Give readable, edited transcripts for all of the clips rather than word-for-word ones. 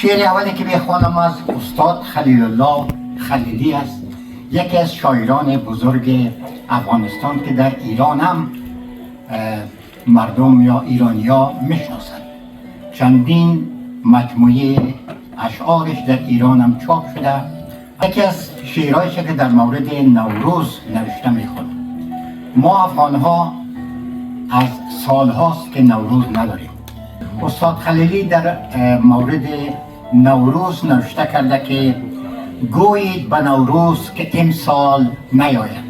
Шеъри аввале ки мехонам аз устод Халилуллоҳ Халилӣ аст, яке аз шоирони бузурги Афғонистон, ки дар Эрон ҳам мардум ё эрониҳо мешиносанд. Чандин маҷмӯаи ашъораш дар Эрон ҳам чоп шуда. Яке аз шеърҳояш ки дар мавриди Наврӯз навишта, мехонам. Мо афғонҳо аз солҳост ки Наврӯз надорем. Устод Халилӣ дар мавриди Наврӯз навишта карда, ки гӯед ба Наврӯз, ки имсол наояд,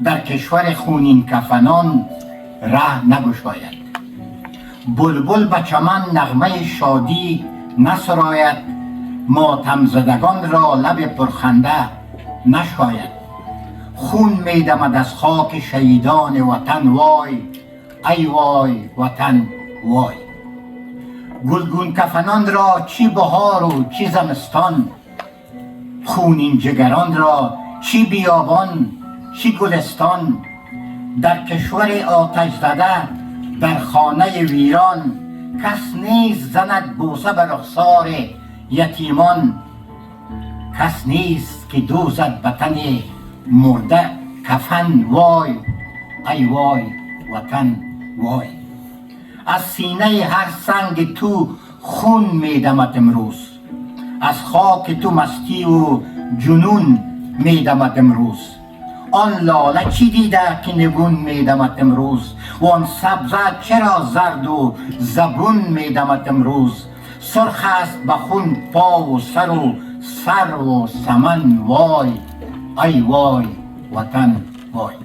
дар кишвари хунин кафанон раҳ нагушояд, булбул ба чаман нағмаи шодӣ насарояд, мотамзадагонро лаби пурханда нашояд, хун медамад аз хоки шаҳидони ватан, вой, ай вой, ватан, вой. Гулгун кафанонро чӣ баҳору чӣ зимистон, хунин ҷигаронро чӣ биёбон, чӣ гулистон, дар кишвари оташзада, дар хонаи вайрон, кас нест занад бӯса ба рухсори ятимон, кас нест ки дӯзад ба тани мурда кафан, вой, ай вой, ватан, вой. Аз синаи ҳар санги ту хун медамад имрӯз, аз хоки ту мастиву ҷунун медамад имрӯз. Он лола чӣ дида, ки нигун медамад имрӯз? Он сабза чаро зарду забун медамад имрӯз? Сурх аст ба хун пову сару сарву саман, вой, ай вой, ватан, вой.